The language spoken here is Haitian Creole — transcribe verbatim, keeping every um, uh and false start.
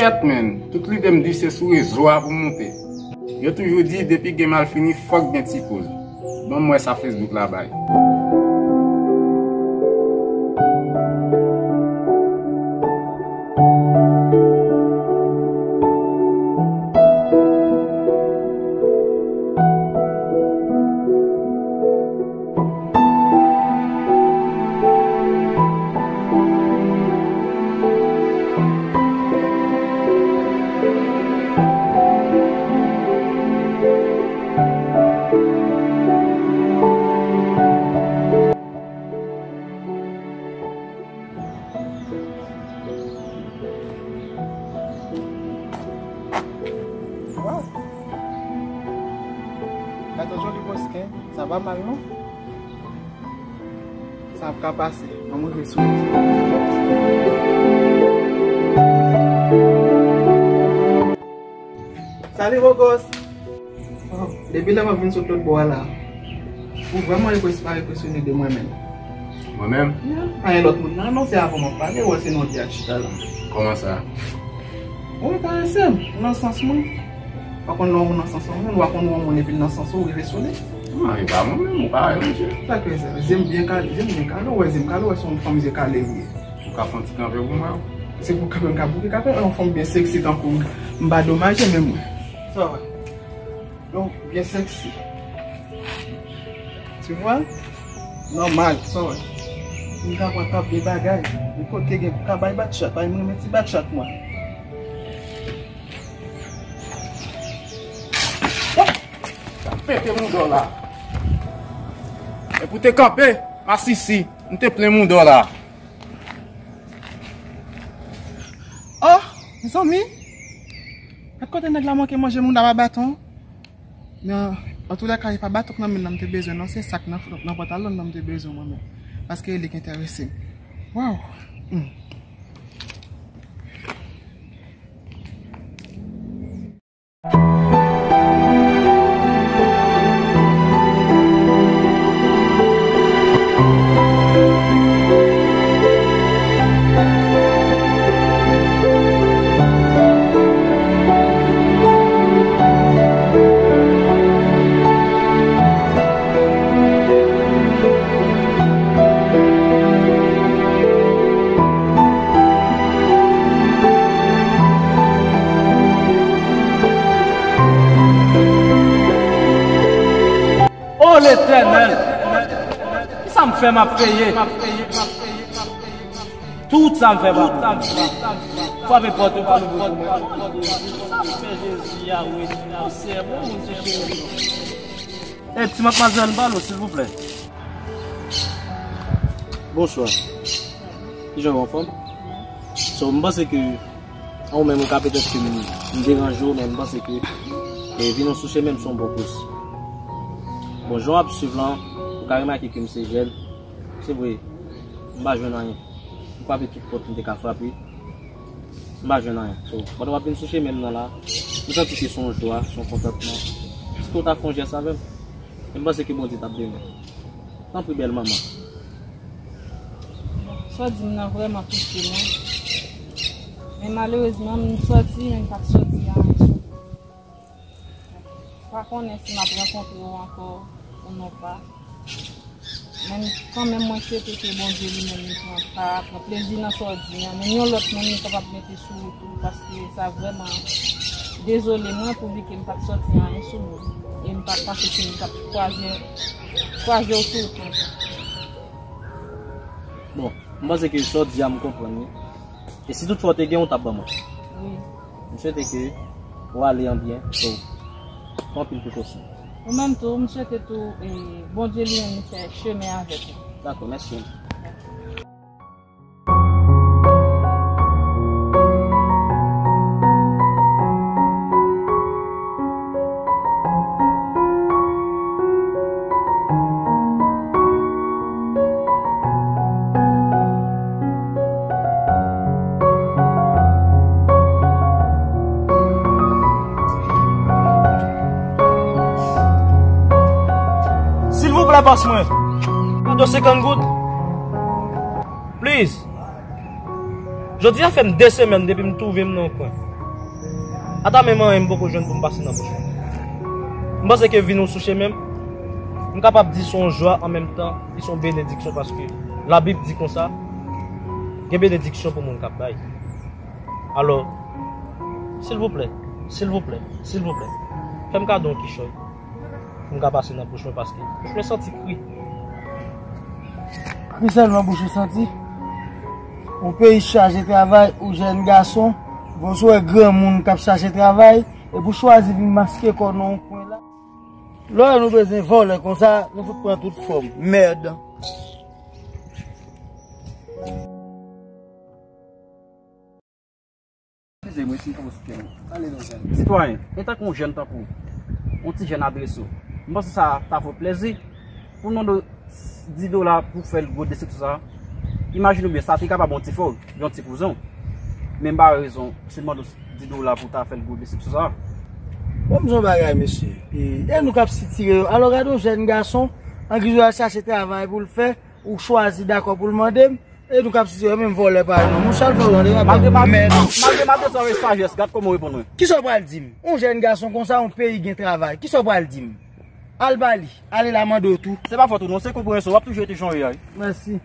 Kèt, menn, tout lide m di se sou rezo a pou m moute. Yo toujou di depi gen malfini, fòk gen ti koz. Ban m wè sa Facebook la bay. Waw! Gade yon joli bòs, sa pa mal, non? Sa ap ka pase. Ann rive sou li. Salut, beau gosse! Oh, depi lè m ap vin sot lòt bò a la, ou vrèman enpres-, pa enpresyone de mwen menm. Mwen menm? Yeah. Pa gen lòt moun nan, non, se avè w m ap pale, ou wè se nou ki ap chita la. Kòman sa? Ou enterese m, nan sans mwen. Pa konn lè yon moun nan sans yon moun, ou pa konn yon moun epi l nan sans ou, ou rive sou li. Non, e pa mwen menm, ou pa wè, mesye. Sa k fè sa? Zye m byen kale, zye m byen kale, ou wè zye m kale, ou wè se yon fanm zye kale m ye. Ou ka fè yon ti kanpe pou mwen? Se pou kanpe m ka bouke kanpe, yon fanm byen seksi tankou m pa domaje menm mwen. Sa w wè? Yon byen seksi. Tu vois? Nòmal, sa w wè? M ka pran kanpe bagay. Yon kote gen ka bay bat chat, pa m renmen ti bat chat mwen. Pete mouda w la. E pou te kanpe, masisi, m te plen mouda w la. Oh, zanmi. Gad kote nèg la manke manje mouda m a baton. Men, antoulèka, e pa baton k nan men l nan m te bezwen, non, se sa k nan, nan pantalon nan m te bezwen mwen menm. Paske li k enterese m. Waw. Hmm. O Letènèl, kisa m fè m ap peye? Tout sa m fè pa pou. Frape pòt yo pa louvri pou mwen. Sa m fè Jezi a, wi. Monchè, bon moun se cheri. E, ti madmwazèl, m pale w, silvouplè. Bonswa. Kijan w, anfòm? So, m panse ke, a, ou menm ou ka petèt ke m, m deranje w, men m panse ke, e, vin yon sou chemen m se yon bon koz. Bon, jan w ap swiv lan, ou ka remake ke m se jèn. Se vre, m pa jwenn anyen. M frape tout pòt m te ka frape. M pa jwenn anyen. So, pandan w ap vin sou chemen m nan la, m santi ke se yon jwa, se yon kontantman. Si ke w ta fè yon jès avè m, e m panse ke Bondye t ap beni w. Tanpri, bèl manman. Sa w di m nan vrèman touche mwen. Men malerezman, m sòti, men m pa t sòti a anyen. Pa konnen si m ap rankontre w ankò ou non pa. Men kanmenm, mwen swete ke Bondye li menm li pran pa, pran plezi nan sa w di an. Men yon lòt moun li kapab mete sou wout ou, paske sa vrèman dezole mwen pou di ke m pa t sòti anyen sou moun. E m pa t panse ke m t ap kwaze, kwaze w sou wout mwen. Bon, m panse ke sa w di a m konprann li. E si toutfwa w te gen, w t ap ban mwen. Wi. M swete ke w ale an byen. So, anpil prekosyon. Ou menm tou, m swete tou, e, Bondye li menm li fè chemen avèk ou. Dakò, mèsi. Silvouplè, bòs mwen. Ba do senkant goud. Please. Jodi a fè m de semèn depi m twouve m nan yon kwen. Ata menm anyen m poko jwenn pou m pase nan bouch mwen. M panse ke vin ou sou chemen m, m kapab di se yon jwa an menm tan, li se yon benediksyon paske Labib di konsa, gen benediksyon pou moun k ap bay. Alò, silvouplè, silvouplè, silvouplè, fè m kado yon kichòy pou m ka pase nan bouch mwen paske bouch mwen santi kri. Kri sèlman bouch ou santi? Yon peyi chaje travay, ou jèn gason, bon, si w wè granmoun k ap chache travay, epi w chwazi vin maske kò w nan yon kwen la. Lè w wè nou bezwen vòlè konsa, nou fout pran tout fòm. Mèd. Eskize mwen si m fè w sou kè m. Ale, mezanmi. Sitwayen, entanke yon jèn tankou w, yon ti jèn adrese w, m panse sa ta fè w plèzi pou w mande w dis dola pou w fè l gwo desepsyon sa a. Imajine w byen, sa te kapab yon ti frè w, yon ti kouzen w. Men m pa wè rezon si w mande w dis dola pou w ta fè l gwo desepsyon sa a. Bon, m di yon bagay, mesye. E, e nou k ap sitire yo. Alò, gade yon jèn gason, an giz w al chache travay pou l fè, ou chwazi dakò pou l mande m, e nou k ap sitire yo, menm vòlè parèy nou. Mouche, al fè w rande, malgre m ap, malgre m ap desann avèk sajès, gad kòman w reponn mwen. Kisa w pral di m? Yon jèn gason konsa, yon peyi gen travay. Kisa w pral di m? Al ba li, ale la mande w tou. Se pa fòt ou non, se konpreyansyon, w ap toujou rete jan w ye a wi. Mèsi.